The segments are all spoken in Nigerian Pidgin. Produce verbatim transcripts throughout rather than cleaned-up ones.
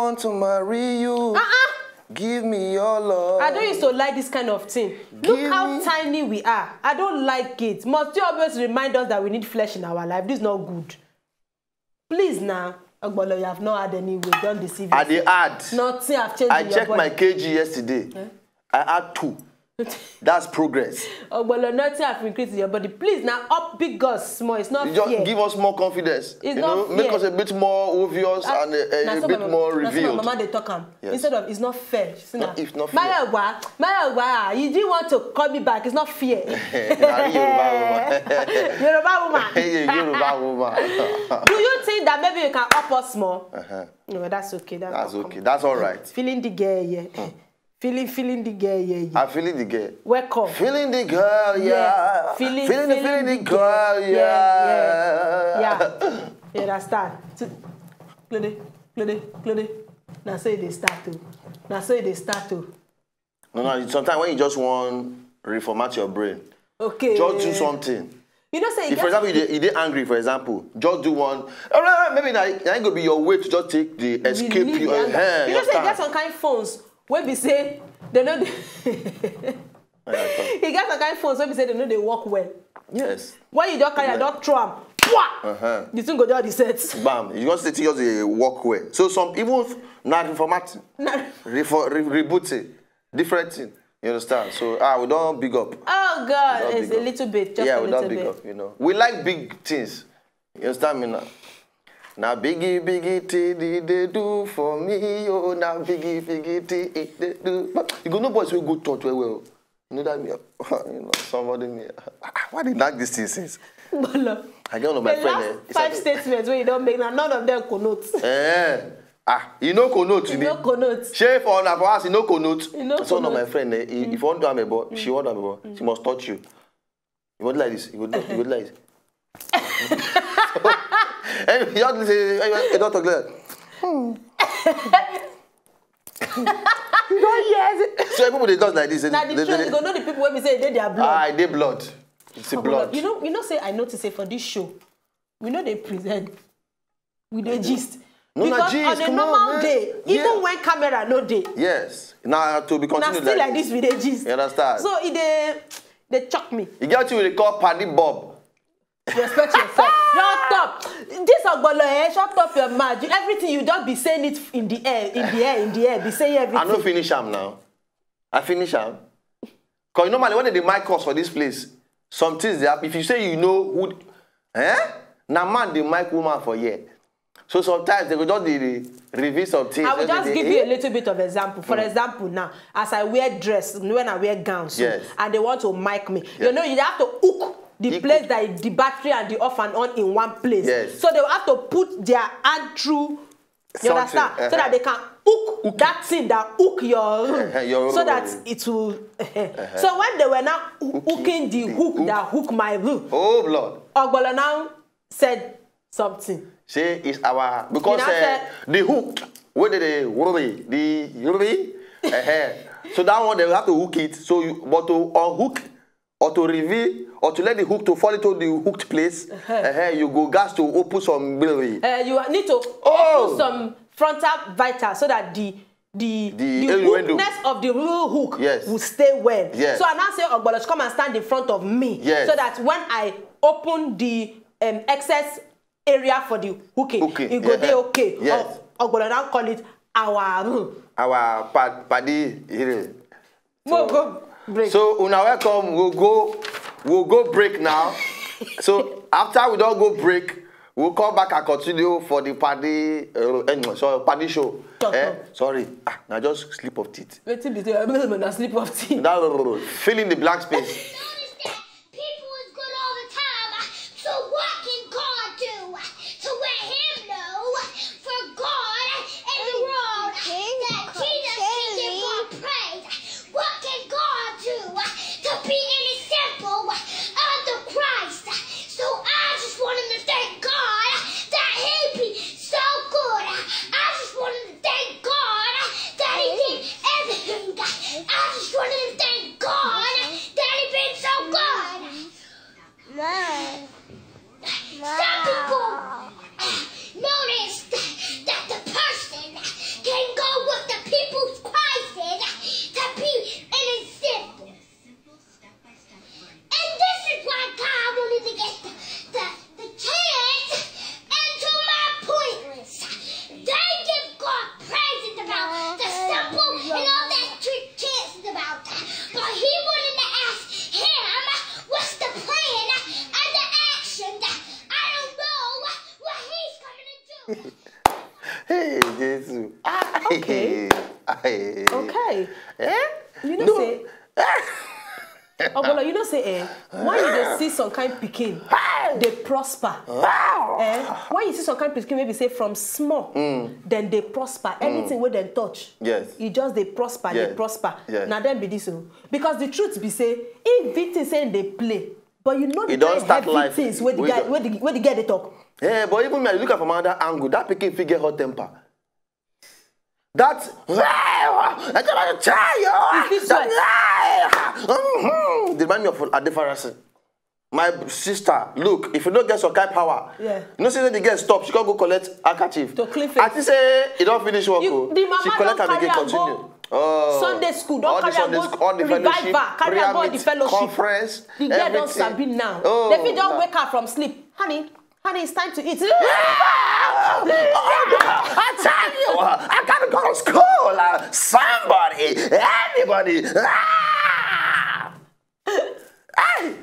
want to marry you. Uh-uh. Give me your love. I don't used to like this kind of thing. Look Give how me- tiny we are. I don't like it. Must you always remind us that we need flesh in our life? This is not good. Please now, Ogbolo, you have not had any weight. Don't deceive I yourself. dey add. Nothing have changed I in your checked body. My K G yesterday. I had two. That's progress. Ogbolo, nothing have increased in your body. Please now, up big girls small. It's not You just fear. Give us more confidence. It's you not know, make fear. Us a bit more obvious Ah, and a, na a, so a bit my- more na so my revealed. Mama dey talk am. Yes. Instead of it's not fair. She say na, If not fear. Mayowa, Mayowa, you didn't want to call me back. It's not fear. Na real Yoruba woman. Yoruba woman. Hey, Yoruba woman. Do you think that maybe you can up us more? Uh-huh. No, that's okay. That's, That's not okay. Common. That's all right. Feeling the girl, yeah. Feeling, feeling the girl, yeah, yeah. I'm feeling the girl. Welcome. Feeling the girl, yeah. Feeling, feeling, the, feeling feeling the the girl, girl, yeah. Yeah. You understand? So, Claude, Claude, Claude. Now say they start to. Now say they start to. No, no. Sometimes when you just want reformat your brain, Okay. Just do something. You know, say If, for example, you dey, you dey angry, for example, just do one. Maybe na na it go be your way to just take the escape. Relieve You, the anger. eh, You know, say e get understand? Some kind phones wey be say they no dey. E get some kind phones wey be say they no dey work well. Yes. When you don carry, I don throw am. Pwa! Uh-huh. The thing go just reset. Bam. You just say things just dey work well. So some even na reformatting, Na- refo- re- rebooting, different thing. You understand? So ah, we don big up. Oh God, We don it's big a up. Little bit, just Yeah, a we little don big bit. Up. You know, we like big things. You understand me now? Na biggie biggie thing e dey do for me, oh, na biggie biggie thing e dey do. But you go know boys wey go church well well. You know that me, you know, somebody me. Ah, why dey knack this thing since? Bolo. I get one of my The friend. Last Eh, he five said, statements wey you don make, na none of them connote. Eh, ah, you no connote You me. No connote. Shey for una for house, you no connote. You no So one of my connote. Friend, eh, if you wan do am, eh, but she wan do am, eh, but she must touch you. You wan do like this, you go do, you go do like this. So, eh, you just say, eh, you don talk like that. Hmm. You don hear it? So people dey talk like this. Na the They- truth. they- You go know the people wey be say they dey their blood. Ah, e dey blood. It's a Come on, blood. You know, you know, say I notice say for this show, we no dey present. We dey gist. No, na Because gist, on a come normal on, man. Day, Yeah. Even when camera no dey, Yes. Now to be na continued still like like this we dey gist. You understand? So e dey dey shock me. You get wetin we dey call paddy bob. Respect yourself. Shut up. This Ogbolo, eh, shut up your mouth. You, everything you don be saying it in the air, in the air, in the air. Be saying everything. I no finish am now. I finish am. Cause normally when they dey mic us for this place, some things dey happen. If you say you know who, eh? Na man dey mic woman for here. So sometimes they go just dey reveal some things. I will They just dey, give eh? You a little bit of example. For example, now, as I wear dress, when I wear gown, so, Yes. And they want to mic me, you Yes. Know, you have to hook the Hook. Place that the battery and the off and on in one place. Yes. So they will have to put their hand through. You Something, understand? So uh-huh. That they can hook, that thing that hook your, Uh-huh, your so that roll. It will. So when they were now hoo- hooking the hook that hook my room, Oh blood. Ogbolo now said something. Say it's our because You know, uh, the hook where they ruby the ruby. Uh-huh. So that one they have to hook it. So you but to unhook or to reveal or to let the hook to fall into the hooked place. Uh-huh. You go gas to open some glory. Uh, you need to Oh. Open some frontal vital so that the the The the innuendo. Hookness of the real hook Yes. Will stay well. Yes. So I now say Ogbolo should come and stand in front of me. Yes. So that when I open the um, excess area for the hooking, Hooking, it go yeah. Dey okay. Yes. Ogbolo now call it our room. Our pad, paddy. Mo go break. So una welcome. We'll go. We'll go break now. So after we don't go break, we'll come back and continue for the paddy. Uh, anyway, so paddy show. Talk, Eh? Talk. Sorry, ah, now just slip of teeth. Wetin be say na slip of teeth. That fill in the blank space. Notice that people is good all the time. So what can God do to let him know? For God is the world that Jesus can give God praise. What can God do to be in the simple of the Christ? So I just want him to thank God that he be so good. I just want him to thank God that he did everything. I just want him to thank God that he been so Okay. Hey. Okay. Eh? You know No. say, Ogbolo, you know say, eh, when you dey see some kind pikin, they prosper. Eh? When you see some kind pikin, maybe say from small, then they prosper. Anything where they touch, Yes. e just dey prosper, dey Yes. prosper. Yes. Now then be this o. Because the truth be say, if victim say they play, but you know the E don kind start heavy life. things where the We guy, don- where the, where the guy they talk. Yeah, but even me, I look at from another angle. That pikin fit get hot temper. That I just want to tell you. Is this right? Mhm. They remind me of Adefarasi. My sister, look, if you don't get some kind power, Yeah. you know, say the girl stop, she can't go collect handkerchief. To clean face. I think say it don't finish work. You- Oh. the mama She collect don am carry again, am go continue. Oh, Sunday school, don all the carry am Sunday go school, all the fellowship, revival, carry am prayer go the meet, fellowship. conference, The girl don everything. sabi now. Oh, They fit just nah. wake her from sleep. Honey, honey, it's time to eat. I tell you, I gotta go to school. Uh, somebody, anybody. Ah! Hey!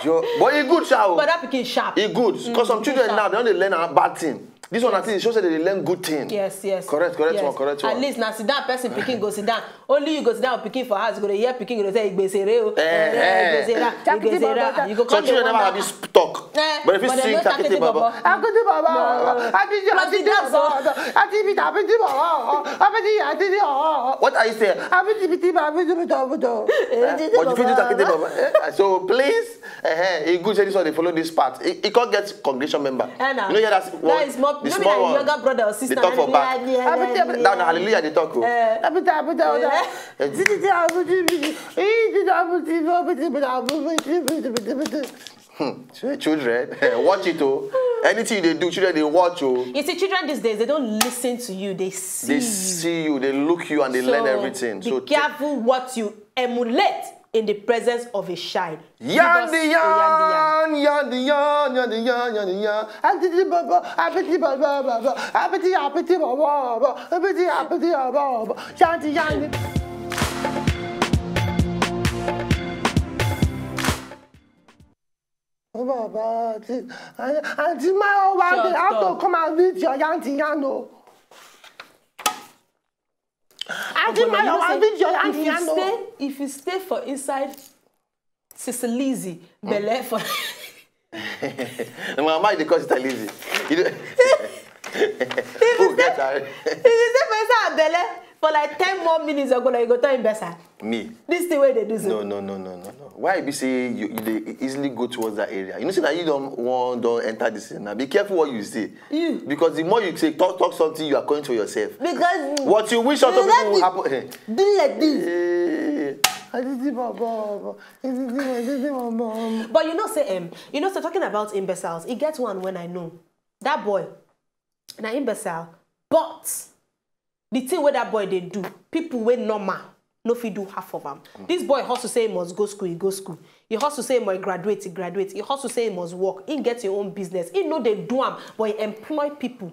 Jo, but e good, sha. Oh. But that pikin sharp. E good, because some Mm, children sharp. Now they only learn a bad thing. This one, I think, it shows that they learn good thing. Yes, yes. Correct, correct yes. One, correct At one. Least now, sit down person pikin go sit down. Only you go sit down pikin for house, go dey hear pikin go dey say Igbesere o. Eh, eh. Igbesere, Igbesere. You go Some come dey children never wonder. Have this talk, Eh, but if you but they sing no Takete Takete Baba, Baba. Akete Baba, No. Akete Plus the dance, oh. Baba. What are you saying? Eh, but you fit do Takete Baba. Eh, so please, eh, eh, e good say this one dey follow this part. E, e come get congregation member. Eh, na. You know, yeah, that's That is more. the No be small like one. Yoga brother or sister, They talk na for be back. like, yeah, yeah, yeah. Now, na hallelujah they talk. Oh. Eh. Every time, every time, Eh. every time. Hmm. Chil- Children, watch it. Oh, anything they do, children they watch. Oh, You see, children these days, they don't listen to you. They see they you. See you, they look you, and they So, learn everything. Be So careful what you emulate in the presence of a child. Yan Because- the yan, yan the yan, yan the yan, yan the yan. Abiti baba, abiti baba, baba, abiti, abiti baba, baba, abiti, abiti baba, baba. Yan the yan. Oh, baba, auntie, auntie, my own one Shut day, I have up. To come and read your yan the yan, oh. Auntie, But my you know own, say, I read your if yan the you yan, oh. stay, if you stay for inside Sicilizi, belle for My mind they call it easy. You know? Oh, get tired. If you stay for inside belle for like ten more minutes ago, like you go turn better. Me. This thing wey they do so. No, no, no, no, no, no. Why be say you, you dey easily go towards that area? You know, say that you don't want, don't enter this thing now. Be careful what you say. You. Because the more you say, talk, talk something, you are going to yourself. Because What you wish other You people will like happen. Eh. Do like this. Eh. I did it, my mom. I did it, I did it, my mom. But you know, say, um, you know, so talking about imbeciles, it gets one when I know that boy, na imbecile, but the thing where that boy they do, people wey normal no fit do half of am. This boy hustle say he must go school, he go school. He hustle say he must graduate, he graduate. He hustle say he must work. He get his own business. He know they do am, but he employ people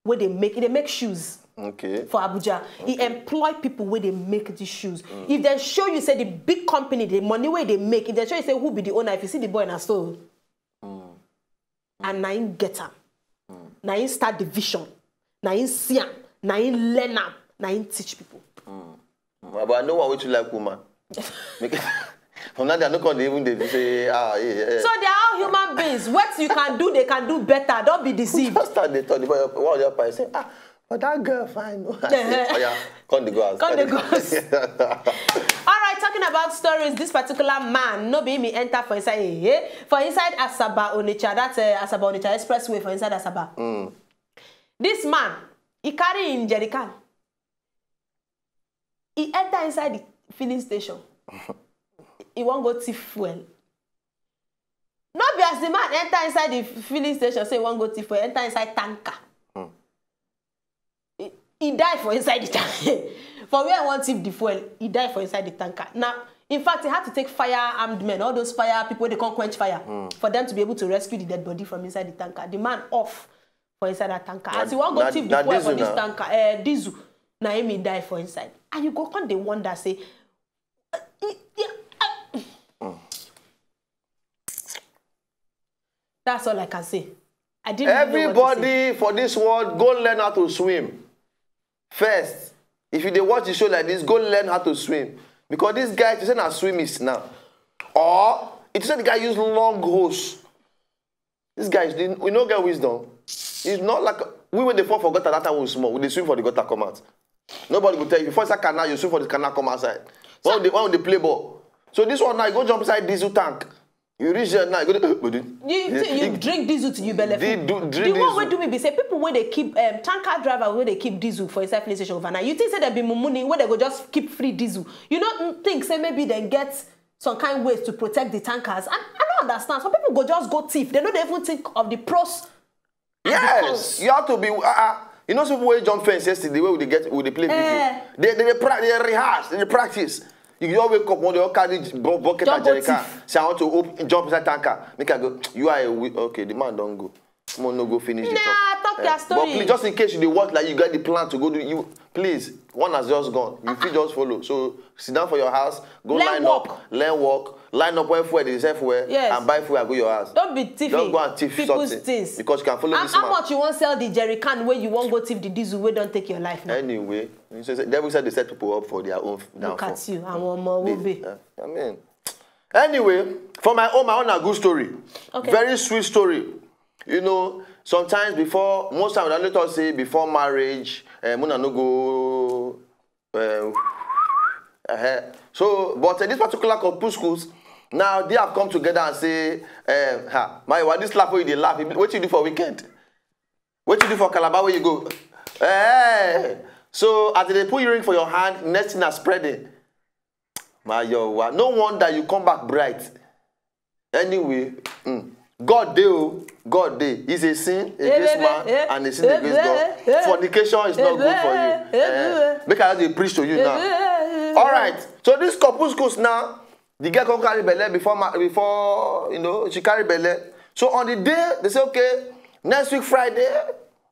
where they make, they make shoes Okay. For Abuja. He employ people where they make these shoes. If they show you say the big company, the money where they make, if they show you say who be the owner, if you see the boy in a store, and na him get am, na him start the vision, na him see am, na him learn am, na him teach people. But I know one way to like woman. Make from now they no come dey even dey say ah yeah. So they are all human beings. What you can do, they can do better. Don't be deceived. Just start dey talk. The boy, one of the boys say ah, but that girl fine. Oh. I say, oh yeah, come dey go house. Come dey go house. All right, talking about stories, this particular man, no be me enter for inside, eh, eh, for inside Asaba Onitsha, that uh, Asaba Onitsha Expressway for inside Asaba. This man, he carry him jerry can. He enter inside the filling station. He wan go thief fuel. No be as the man enter inside the filling station say he wan go thief fuel, enter inside tanker. He, he die for inside the tanker. For where he wan thief the fuel, he die for inside the tanker. Now, in fact, he had to take fire armed men, all those fire people, they can't quench fire, for them to be able to rescue the dead body from inside the tanker. The man off for inside that tanker. As he wan go thief the fuel for this tanker, uh, diesel, na him he die for inside. And you go come dey wonder say, uh, he, he, uh, that's all I can say. I didn't know what to say. Everybody for this world, go learn how to swim. First, If you dey watch the show like this, go learn how to swim. Because this guy, to say na swim is now. Or, it say the guy use long hose. This guy, is- we no get wisdom. It's not like, we when they fall for gutter, that time we small, we dey swim for the gutter, come out. Nobody go tell you, before inside canal, you swim for the canal, come outside. When they, when they play ball. So this one now, you go jump inside diesel tank. You reach there now, you go dey, but the- You, you, think you drink diesel till you belle Di- full. do- The drink one wey diesel. Do me be say people wey dey keep um, tanker driver wey dey keep diesel for inside filling station overnight. You think say dem be mumuni wey dem go just keep free diesel? You no think say maybe dem get some kind ways to protect the tankers? I, I no understand. Some people go just go thief. They no dey even think of the pros. Yes, you have to be. Uh, uh, you know, some people wey jump fence yesterday, wey we dey get, we dey play video. Eh. They, they, they, pra- they rehearse, they practice. You just wake up one day, all carry bu- bucket Just and go jerrycan. thief. Say, "I want to open, jump inside tanker." Make I go. You are a wi- okay. The man don go. Come on, no go finish the Nah, talk. talk your But story. Please, just in case you dey watch, like you get the plan to go do, you please. One has just gone. You fit just follow. So sit down for your house. Go Learn line work. Up, learn work, line up when fuel dey sell fuel, Yes. And buy fuel and go your house. Don't be thieving Don't go and thief people's something things. Because you can follow And this how man. Much you wan sell the jerrycan wey you wan go thief the diesel wey don take your life now? Anyway, you say, say devil said they set people up for their own downfall. Look at you, àwọn ọmọ They- wobe. uh, I mean, anyway, for my own, my own a good story. Okay. Very sweet story. You know, sometimes before, most times I let us say before marriage, uh, Muna no go. Uh, uh, so, but uh, this particular corpuscles, now they have come together and say, uh, ha, my wife, this laugh wey you dey laugh, what you do for weekend? What you do for Calabar where you go? Eh. So as they put ring for your hand, next thing na spreading. My your wa. No wonder you come back bright. Anyway, mm, God dey o, God dey. It's a sin against eh, man eh, and a sin eh, against eh, God. eh, Fornication is not good for you. eh, eh, Eh, make I just dey preach to you now. eh, All right. So this corpuscles now, the girl come carry belle before ma- before you know she carry belle. So on the day they say, okay, next week Friday,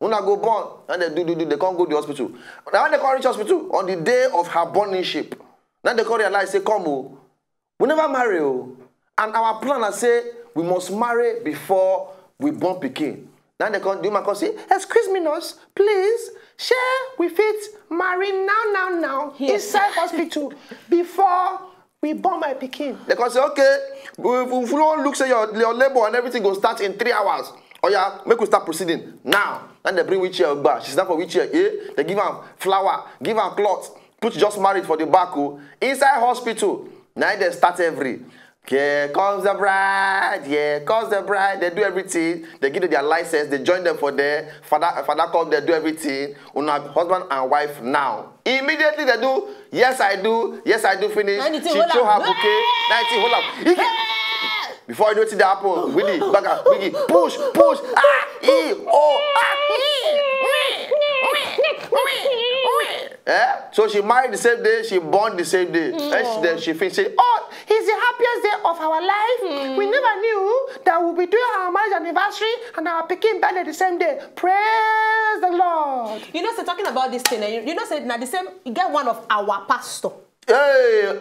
una go born, and they do do do. They come go the hospital. Now when they come reach hospital on the day of her borningship, now they come realize say, come o, we never marry o, and our plan na say we must marry before we born pikin. Now they come, the woman come say, excuse me, nurse, please, shey we fit marry now, now, now, Here. Inside hospital before we born my pikin? They come say, okay, if you wan look say your, your labor and everything go start in three hours. Oh yeah, make we start proceeding now. And they bring wheelchair back. She stand for wheelchair. Eh? They give am flower, give am cloth, put just married for the back. Oh, inside hospital, now they start every. Here comes the bride, here comes the bride. They do everything. They give them their license. They join them for there. Father, father come there, do everything. Una husband and wife now. Immediately they do, yes I do, yes I do finish. Anything She hold throw am. Her bouquet, anything hold am. Before you know wetin dey happen, Willie, baga, Willie, push, push, ah, e, oh, ah, e, eh? So she married the same day, she born the same day. And she, then she finish say, oh, it's the happiest day of our life. We never knew that we'll be doing our marriage anniversary and our pikin birthday the same day. Praise the Lord. You know, say talking about this thing, eh, you, you know, say na the same. You get one of our pastor. Hey,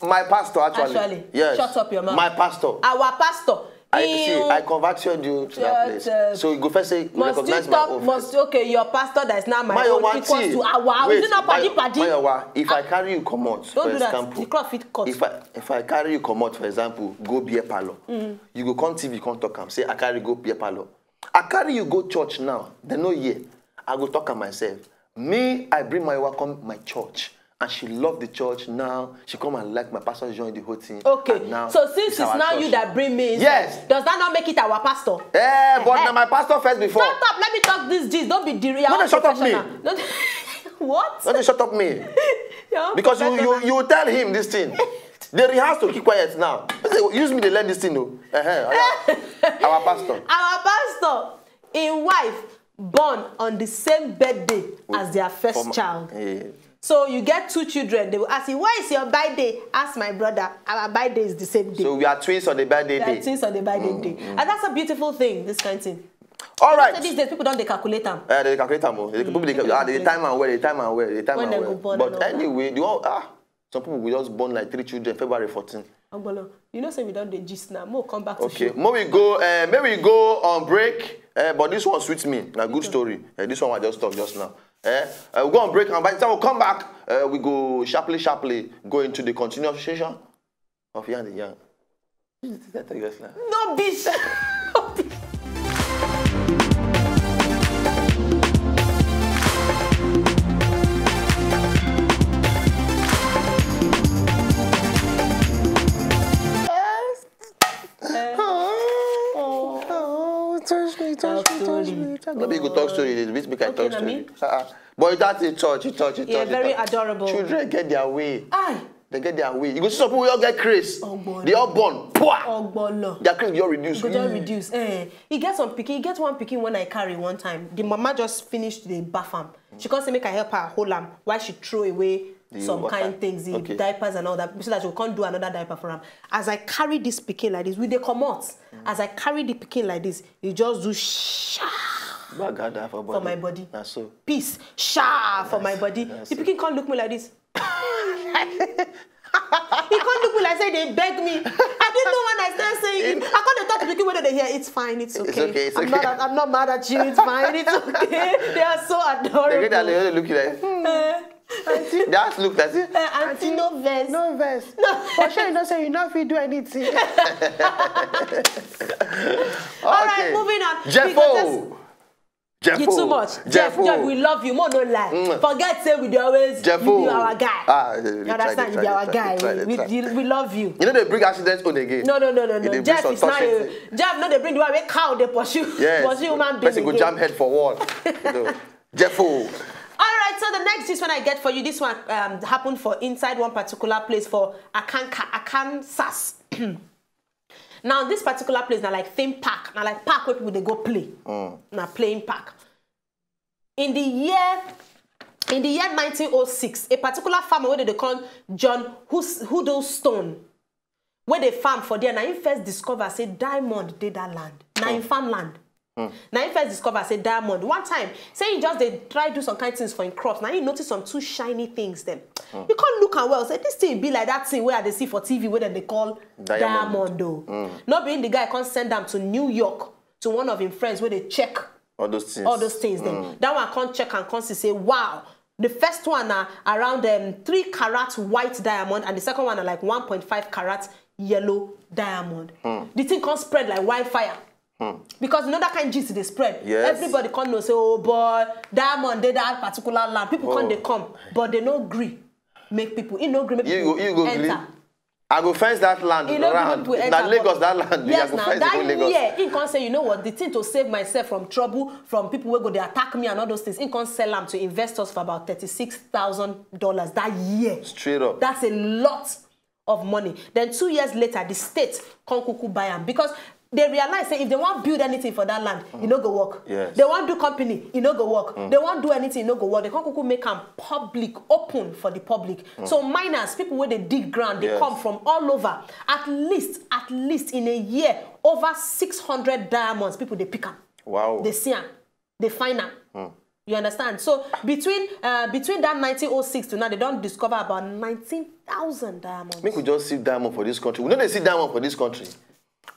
my pastor actually. Actually, Yes. Shut up your mouth. My pastor. Our pastor. I he- see. I converted you to that Shut place. Up. So you go first say Must recognize you my talk? Own Must first. Okay, your pastor that is now my Mayowa, own equals see, to our. wait, Is it not paddy Mayo- paddy? Mayowa, if I carry you come out, Don't for do that. example, The crowd fit cut. If I if I carry you come out, for example, go beer parlor, you go come T V, come talk am. Say I carry go beer parlor. I carry you go church now. They no hear. I go talk am myself. Me, I bring my welcome my church. And she love the church now. She come and like my pastor join the whole thing. Okay, And now so since it's our now church. You that bring me inside, Yes. Does that not make it our pastor? Eh, but Eh. Now my pastor first before. Shut up! Let me talk this gist. Don't be derail. No, no, shut up me. What? Don't you shut up me. Because you, you you tell him this thing. They rehearse to keep quiet now. They say, use me, they learn this thing. No. Uh-huh. Our pastor. Our pastor, his wife born on the same birthday as their first Former- child. Yeah. So you get two children. They will ask you, "Where is your birthday?" Ask my brother. Our birthday is the same day. So we are twins on the birthday They are day. Twins on the birthday day, and that's a beautiful thing. This kind of thing. All You know right. Say these days people don't they calculate them. Uh, they calculate am o. They, people they, ah, they time am well. They time am well. They time When am they well. Go born But and all that. Anyway, the one ah, some people will just born like three children February fourteen. Ogbolo, you know say we don dey gist now. Mo come back to Okay, show. May we go. Uh, may we go on break. Uh, but this one sweets me. A good story. Uh, this one I just talk just now. Eh? Uh, we go on break, and by the time we come back, uh, we go sharply, sharply go into the continuation of Yarn the Yarn. This is the title, yes, now. No be. Oh, oh, touch me, touch me, touch me. Let me go talk story. This week I talk story. Uh-uh. But that's a touch, a touch, a touch. Yeah, very adorable. Children get their way. Aye. They get their way. You go see some people wey all get craze. Ogbolo. They all born. Pwah! Ogbolo. Their craze go just reduce. Go just reduce. Eh. E get some pikin, e get one pikin wey I carry one time. The mama just finish the baff am. She come say make I help her hold am while she throw away some kind things, the diapers and all that, so that she go come do another diaper for am. As I carry this pikin like this, we dey comot. As I carry the pikin like this, e just do sha for my body. Na so. Peace, sha for my body. The pikin come look me like this. He come look me like say they beg me. I didn't know when I start saying it. I come dey talk to pikin wey dey hear, "It's fine, it's okay. It's okay, it's okay. I'm not, I'm not mad at you. It's fine, it's okay." They are so adorable. They get that, they look like, hmm. Eh. Auntie, they ask look like, say, eh, auntie, no vex. No vex. No. For sure, you know say you no fit do anything. All right, moving on. Jeffo. Jeffo. You too much. Jeff, Jeff, we love you. Mo no lie. Mm. Forget say we dey always, you be our guy. Ah, you understand? You be our guy. We, we, we love you. You know they bring accidents on again. No, no, no, no, no. Jeff is not a, Jeff no dey bring the one wey cow dey pursue. Yes. Pursue human being. Person go jam head for wall. You know. Jeffo. All right, so the next gist one I get for you, this one, um, happened for inside one particular place for Akanka, Arkansas. Now, this particular place, na like theme park, na like park where people dey go play. Mm. Na playing park. In the year, in the year nineteen oh six, a particular farmer wey dem dey call John Hus-, Huddlestone, wey dey farm for there, na him first discover say diamond dey that land. Na him farmland. Hmm. Na him first discover say diamond. One time, say he just dey try do some kind things for him crops. Na him notice some two shiny things dem. Hmm. He come look am well, say, "This thing be like that thing wey I dey see for T V wey dem dey call diamond o." Hmm. No be him, the guy come send am to New York to one of him friends wey dey check all those things. All those things dem. Hmm. That one come check and come see say, wow, the first one na around, um, three carat white diamond, and the second one na like one point five carat yellow diamond. Hmm. The thing come spread like wildfire. Hmm. Because you know that kind gist dey spread. Yes. Everybody come know say, "Oh boy, diamond dey that particular land." People come dey come, but they no gree make people. He no gree make people enter. I go fence that land. He no gree make people enter. Na Lagos that land. Yes, na that year he come say, "You know what? The thing to save myself from trouble, from people wey go dey attack me and all those things," he come sell am to investors for about thirty-six thousand dollars that year. Straight up. That's a lot of money. Then two years later, the state come kuku buy am because they realize say if they wan build anything for that land, e no go work. Yes. They wan do company, e no go work. Mm. They wan do anything, e no go work. They come kuku make am public, open for the public. Mm. So miners, people wey dey dig ground, they come from all over. At least, at least in a year, over six hundred diamonds, people dey pick am. Wow. They see am. They find am. Hmm. You understand? So between, uh, between that nineteen oh six to now, they don discover about nineteen thousand diamonds. Make we just see diamond for this country. We no dey see diamond for this country.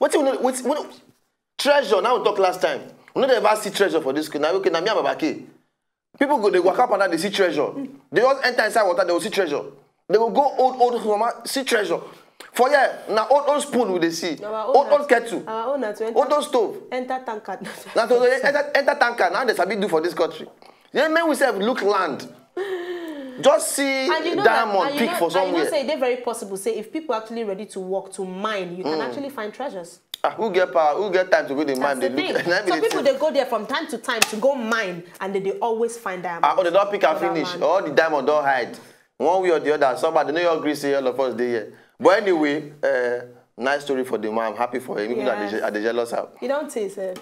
Wetin we no, wetin we no, treasure, now we talk last time. We no dey ever see treasure for this country. Now, okay, na me and Baba K. People go, they waka up and down, they see treasure. They just enter inside water, they will see treasure. They will go old, old, mama, see treasure. For here, na old, old spoon we dey see. Old, old kettle. Our own na to enter, old, old stove. Enter tanker. Na to enter, enter tanker. Now they sabi do for this country. Yeah, make we sef look land. Just see diamond pick for somewhere. And you know say e dey very possible say if people actually ready to work to mine, you can actually find treasures. Ah, who get power? Who get time to go dey mine? That's the thing. So people dey go there from time to time to go mine, and they dey always find diamond. Ah, oh, they don pick am finish. All the diamond don hide. One way or the other, somebody no agree say all of us dey here. But anyway, uh, nice story for the man. I'm happy for him. Even though I dey, I dey jealous am. You don tey sef.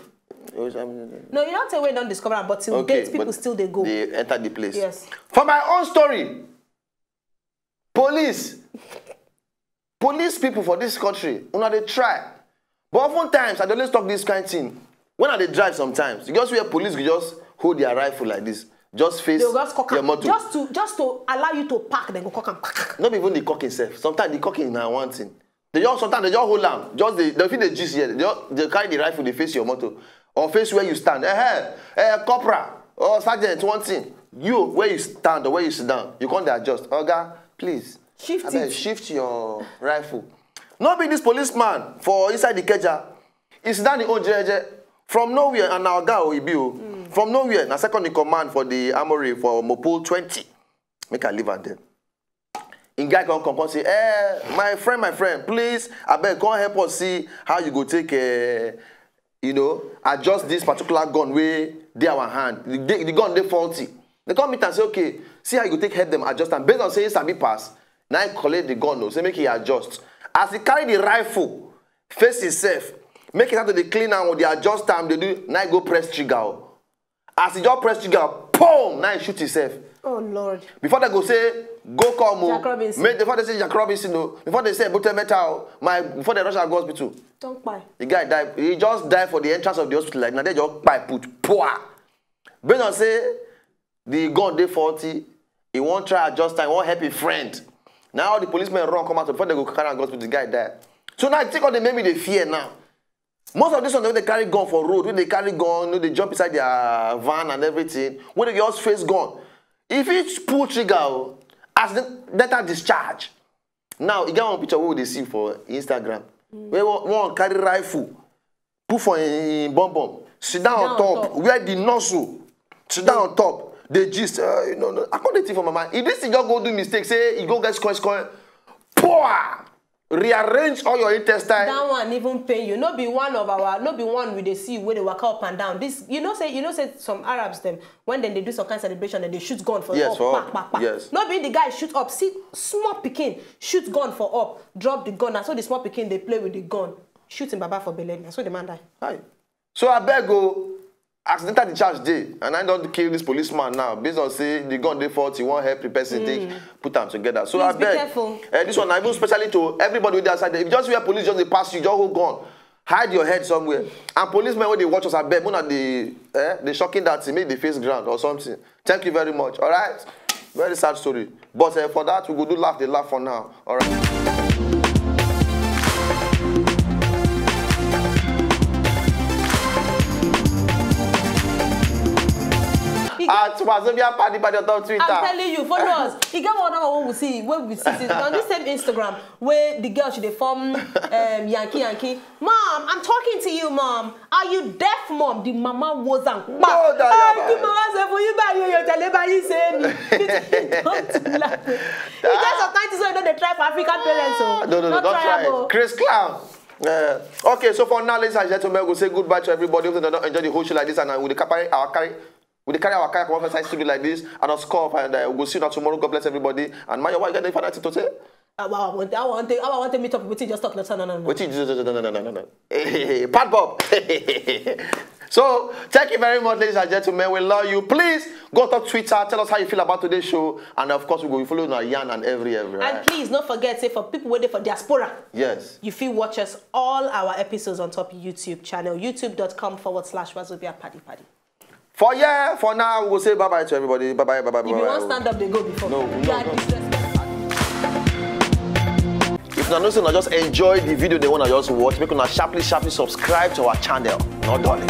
No, you don tey wey you don discover am, but till date, people still dey go. They enter the place. Yes. For my own story, police, police people for this country, una dey try. But oftentimes, I dey always talk this kind thing. When I dey drive sometimes, you just hear police go just hold their rifle like this, just face your motor. Just to, just to allow you to park, then go cock am. Not even the cocking sef. Sometimes the cocking na one thing. They just, sometimes they just hold am. Just they, they fit dey gist here. They just, they carry the rifle, they face your motor or face where you stand. Eh, eh, eh, corporal or sergeant, one thing. You, where you stand or where you sit down, you come dey adjust. Oga, please, Shift abeg, it. Shift your rifle. No be this policeman for inside the keja. He sit down the own jeje. From nowhere, and na oga o, he be o. From nowhere, na second in command for the armory for Mopol twenty. Make I leave am there. In guy come come come say, eh, my friend, my friend, please, abeg, come help us see how you go take, eh, you know, adjust this particular gun wey dey our hand. The, the gun dey faulty. They come meet am say, okay, see how you go take help them adjust am. Based on say he sabi pass, na he collect the gun o, say make he adjust. As he carry the rifle, face himself, make he start to dey clean am o, dey adjust am, dey do, na he go press trigger o. As he just press trigger, boom, na he shoot himself. Oh Lord. Before they go say, go come o. Jack Robinson. Make, before they say Jack Robinson o. Before they say Bote Metal o. My, before they rush am go hospital. Don't cry. The guy die. He just died for the entrance of the hospital. Like, na there just kpai put. Poor. Based on say the gun dey faulty, he wan try adjust time, he wan help him friend. Now all the policemen run come out before they go carry am go hospital, the guy die. So now I think all the maybe they fear now. Most of this one wey dey carry gun for road, wey dey carry gun, you know, dey jump inside their van and everything, wey dey just face gun. If he pull trigger o, as the data discharge. Now, e get one picture wey we dey see for Instagram. Where one, one carry rifle, put for him, him bum bum, sit down on down on top, top. Where the nozzle, sit down on top, dey gist. Uh, you know, no, I come dey think for my mind. If this thing just go do mistake, say e go get square square, poor, rearrange all your intestine. That one even pain you. No be one of our, no be one we dey see wey dey waka up and down. This, you know say, you know say some Arabs dem, when dem dey do some kind celebration, dem dey shoot gun for Yes, up, for pa, up. Pa, pa. Yes. No be the guy shoot up, see small pikin shoot gun for up, drop the gun. Na so the small pikin dey play with the gun, shoot him baba for belle. Na so the man die. Hi. So I beg o, accidental discharge dey, and I don kill this policeman now. Based on say the gun dey faulty, wan help the person take put am together. So I Please be beg, careful. Eh, this one na even specially to everybody wey dey outside there. If you just hear police just dey pass you, just hold gun, hide your head somewhere. And policemen wey dey watch us, I beg, una dey, eh, dey shocking that thing, make dey face ground or something. Thank you very much. All right, very sad story. But eh, for that, we go do laugh, dey laugh for now. All right. At Wazobia Paddy Paddy on top Twitter. I'm telling you, follow us. E get one other one we see, wey we see, see on this same Instagram, where the girl she dey form um, Yankee Yankee. Mom, I'm talking to you, mom. Are you deaf, mom? The mama was and No, that "Ah, yaba. The mama say for you buy you your tale buy you say me." Don't laugh. You get some kind things wey you no dey try for African parents o. Ah, no, no, no, Not don't try triable. it. Chris Clown. Uh, okay, so for now, ladies and gentlemen, we say goodbye to everybody. Hope you don't enjoy the whole show like this, and uh, we dey carry our carry, we dey carry our carry come outside studio like this, and us call, and uh, we'll see you now tomorrow. God bless everybody. And Mayo, why you got the final thing to say? Ah, wow, I want, I want, I want to meet up with you. Just talk. No, no, no, no. Wait till you, no, no, no, no, no, no. Hey, hey, hey, Pat Bob. So, thank you very much, ladies and gentlemen. We love you. Please go to Twitter. Tell us how you feel about today's show. And of course, we go follow you on Yan and every, every. And please, don't forget, say for people waiting for diaspora, Yes. You fit watch us all our episodes on top YouTube channel, youtube.com forward slash Wazobia Paddy Paddy. For yeah, for now, we will say bye bye to everybody. Bye bye, bye bye, bye If you bye. want stand up, they go before. No, no, You are no. disrespectful. If una know say una just enjoy the video, they wanna just watch, make una sharply, sharply subscribe to our channel. No darling.